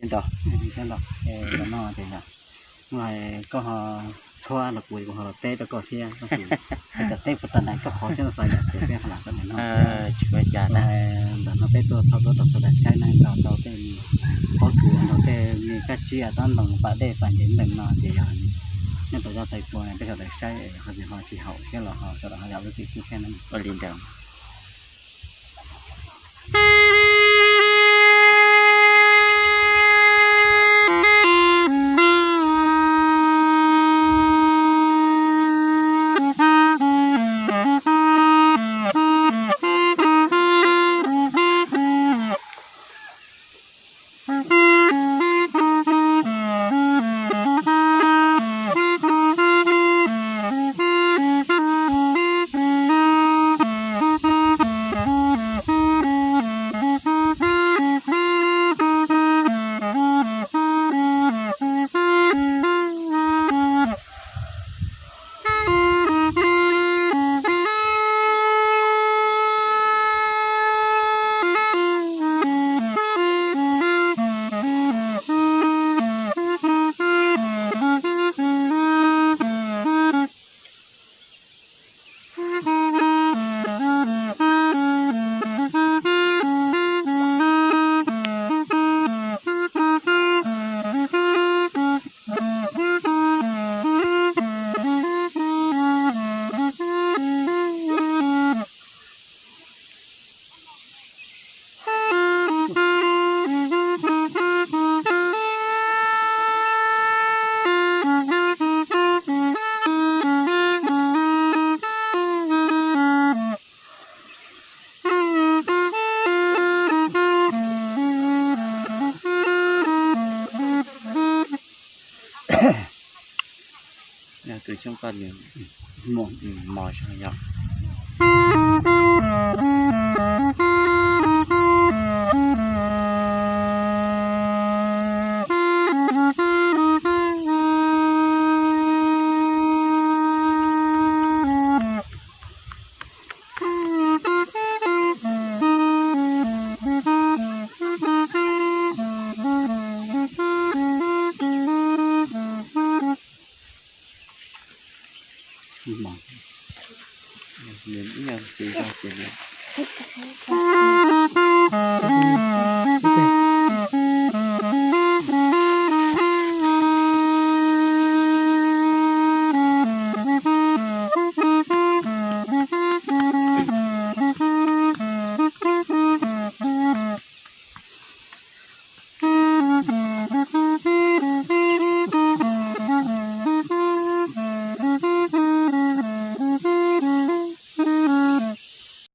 Ntawm no ces yog, koj ho tshuab los kuv kuv ho los teb rau koj thiab, tab sis hais tias teb puas tag nrho koj qhov thiab no xav yom, ces peb ho lam sawv daws nug thiab. Ntawm no peb tuaj thaij duab rau sawv daws saib na, nrog rau tej pob kws, nrog tej me kab tsib, tab ntoos pas dej pas ntev ntees no ces yog nyob rau zaj tais pua peb sawv daws saib ho tsis haum thiab los ho sawv daws ho zam lub txim pub thiab na. Ua li ntawd. Tus xyoob koj nws mos yog.